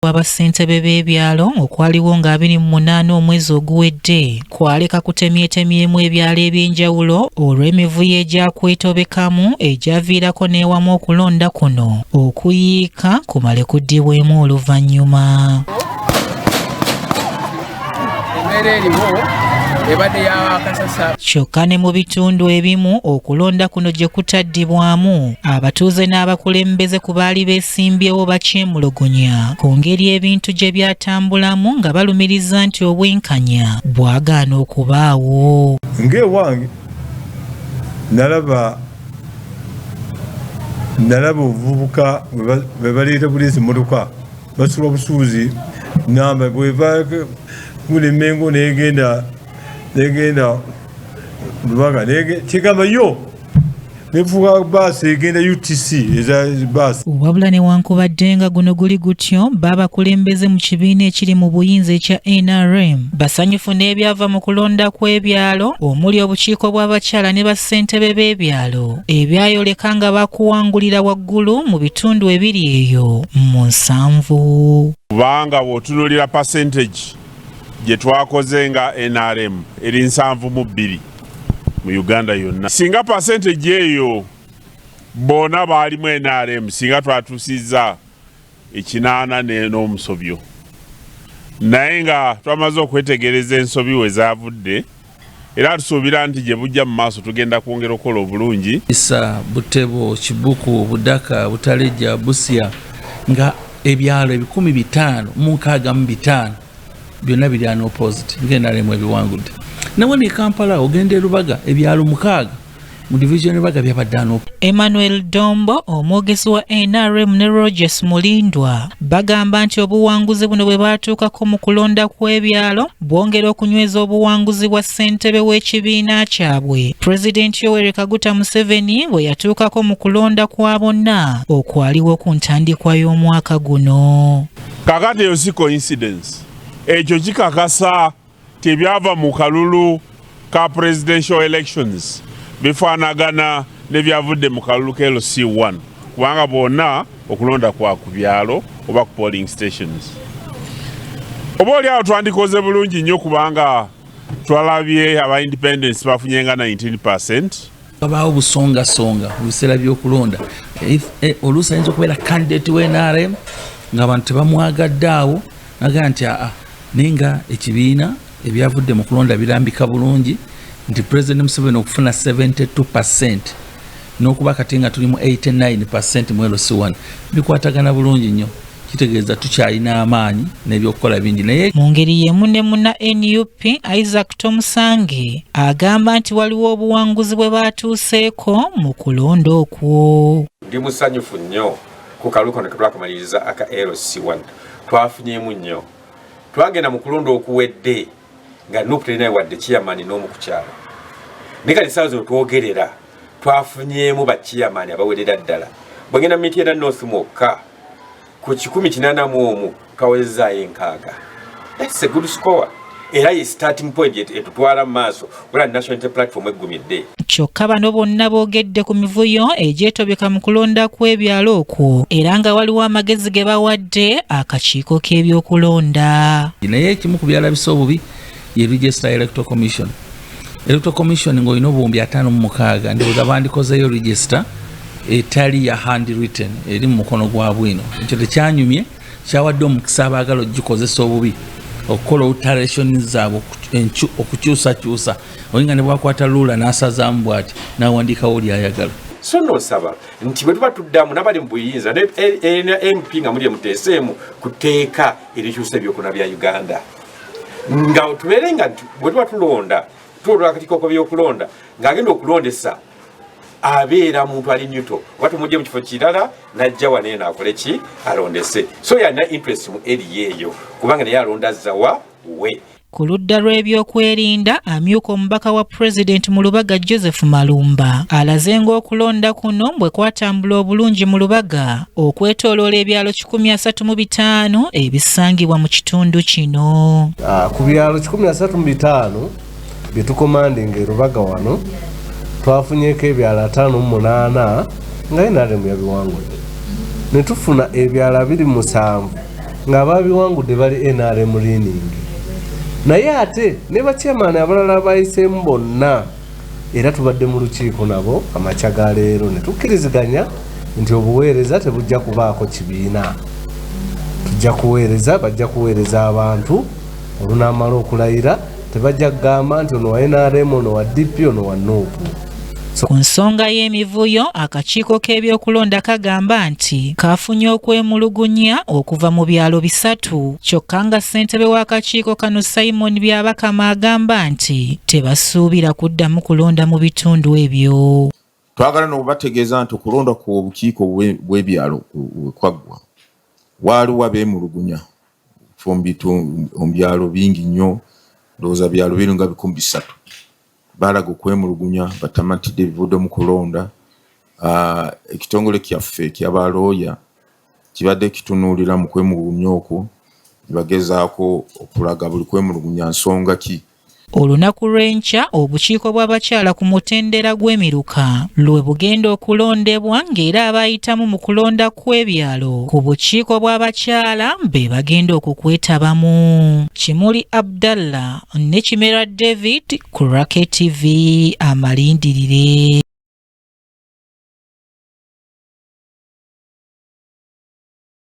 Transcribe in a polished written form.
Kwa bassentebe b'ebyalo okwaliwo nga 28 omwezi oguwedde kwaleka kutemyetemyemu ebyalo eby'enjawulo olw'emivuyo egyakwetobekamu egyaviirako n'ewamu okulonda kuno okuyiika kumale kuddibwemu oluvannyuma. Embeera eriwo ebadde yakasasa. Kyokka ne mu bitundu ebimu okulonda kuno gye kutaddibwamu, abatuuze n'abakulembeze ku baali beesimbyewo bakyemulugunya ku ngeri ebintu gye byatambulamu nga balumiriza nti obwenkanya bwagaana okubaawo. Ng'ewange nalaba obuvubuka bwe baleeta buleesi mmotoka basula busuuzi namba bweva kulemengo negenda Lubaga, kigamba yo nefuuka baasi egenda UTC eza baasi. Wabula newankubadde nga guno guli gutyo, babakulembeze mu kibiina ekiri mu buyinza ekya NRM basanyufu n'ebyava mu kulonda kw'ebyalo omuli obukiiko bw'abakyala ne bassentebe b'ebyalo ebyayoleka nga bakuwangulira waggulu mu bitundu ebiri eyo mu 70. Kubanga bw'otunuulira percentage gye twakoze nga NRM eri 72 mu Uganda yonna. Singa percentage eyo bonna baalimu NRM, singa twatuusizza 80 n'omusobyo, naye nga twamaze okwetegereza ensobi we zaavudde, era tusuubira nti gye bujja mu maaso tugenda kwongera okukola obulungi. Isa, Butebo, Kibuku, Budaka, Butalejja, Busia, nga ebyalo 565 byonna biri unopposed nga NRM ebiwangudde. Nawe ne Kampala ogenda e Lubaga, ebyalo 6 mu division Lubaga byabadde unopposed. Emmanuel Dombo, omwogezi wa NRM, ne Rogers Mulindwa bagamba nti obuwanguzi buno bwe baatuukako mu kulonda kw'ebyalo bwongera okunyweza obuwanguzi bwa ssentebe w'ekibiina kyabwe, Pulezidenti Yoweri Kaguta Museveni, bwe yatuukako mu kulonda kwa bonna okwaliwo ku ntandikwa y'omwaka guno. Kakati eyo si coincidence, ekyo kikakasa tebyava mu kalulu ka presidential elections bifaanagana nebyavudde mu kalulu ka LC1, kubanga bwonna okulonda kwa ku byalo oba ku polling stations. Oba oli awo twandikoze bulungi nnyo, kubanga twalabye aba independence bafunye nga 19%. Wabaawo obusongasonga mu biseera by'okulonda. Oluusi ayinza okubeera candidate wa NRM ng'abantu tebamwagadde awo, nagaa nti aa, naye nga ekibiina ebyavudde mu kulonda birambika bulungi nti President Museveni okufuna 72% n'okuba kati nga tuli mu 89% mu LC1 bikwatagana bulungi nnyo, kitegeeza tukyalina amaanyi n'ebyokukola bingi, naye Mu ngeri y'emu ne munna NUP Isaac Tomusange agamba nti waliwo obuwanguzi bwe baatuuseeko mu kulonda okwo. Ndi musanyufu nnyo ku kalulu kano ketwakamaliriza aka LC1, twafunyemu nnyo. Twagenda mu kulonda okuwedde nga NUP terinayo wadde chairman n'omu ku kyalo, naye kati saawa zino twogerera twafunyemu ba chairman abawerera ddala. Bwegenda mu Mityana North mwokka, ku 181 twawezezaayo 60. That's a good score, era ye starting point etutwala mu maaso kola National Unity Platform eggumidde. Kyokka bano bonna boogedde ku mivuyo egyetobeka mu kulonda kw'ebyalo okwo, era nga waliwo amagezi ge bawadde akakiiko k'ebyokulonda. Naye ekimu ku byalabisa obubi ye Register Electoral Commission. Electoral Commission ng'olina 56,000, ndowooza bandikozeyo register etali ya handwritten eri mu mukono gwa bwino. Ekyo tekyanyumye, kyawadde omukisa abaagala ogikozesa obubi okukola alteration zaabwe, okukyusakyusa, oyinga ne bwakwata ruler n'asazaamu bw'ati n'awandiikawo lyayagala. So nosaba nti bwe tuba tuddamu n'abali mu buyinza ne MP nga muli emuteeseemu ku tteeka erikyusa ebyokulonda bya Uganda, nga tubeere nga bwe tuba tulonda, tulonda akakiiko k'ebyokulonda ng'agenda okulondesa abeera muntu ali neutral, oba tumugye mu kifo kirala najja wano eno akole ki, alondese. So yalina interest mu area eyo, kubanga naye alonda zawa we. Ku ludda lw'ebyokwerinda, amyuka omubaka wa pulezidenti mu Lubaga Joseph Malumba alaze ng'okulonda kuno bwe kwatambula obulungi mu Lubaga okwetooloola ebyalo 135 ebisangibwa mu kitundu kino. Ku byalo 135 bye tukomandinga e Lubaga wano, twafunyeko ebyalo 58 nga NRM yabiwangudde, ne tufuna ebyalo 27. Ng'ababiwangudde bali NRM leaning, naye ate ne bachairman abalala abayiseemu bonna, era tubadde mu lukiiko nabo amakya ga leero ne tukkiriziganya nti obuweereza tebujja kubaako kibiina. Tujja kuweereza, bajja kuweereza abantu. Olunaamala okulayira, tebajja kugamba nti ono wa NRM, ono wa DP, ono wa NUP. Ku nsonga y'emivuyo, akakiiko k'ebyokulonda kagamba nti kafunye okwemulugunya okuva mu byalo 3, kyokka nga ssentebe w'akakiiko kano Simon Byabakama agamba nti tebasuubira kuddamu kulonda mu bitundu ebyo. Twagala n'okubategeeza nti okulonda ku obukiiko bw'ebyalo kwaggwa, waaliwo abeemulugunya mu byalo bingi nnyo, ndowooza byalo biri nga 300. Balaga okwemulugunya, batamatidde ebivudde mu kulonda. Ekitongole kyaffe ekyabalooya kibadde kitunuulira mu kwemulugunya okwo, bagezaako okulaga buli kwemulugunya nsonga ki. Olunaku lw'enkya obukiiko bw'abakyala ku mutendera gw'emiruka lwe bugenda okulondebwa, ng'era abayitamu mu kulonda kw'ebyalo ku bukiiko bw'abakyala be bagenda okukwetabamu. Kimuli Abdallah ne Kimera David ku Rocket TV, amalindirire.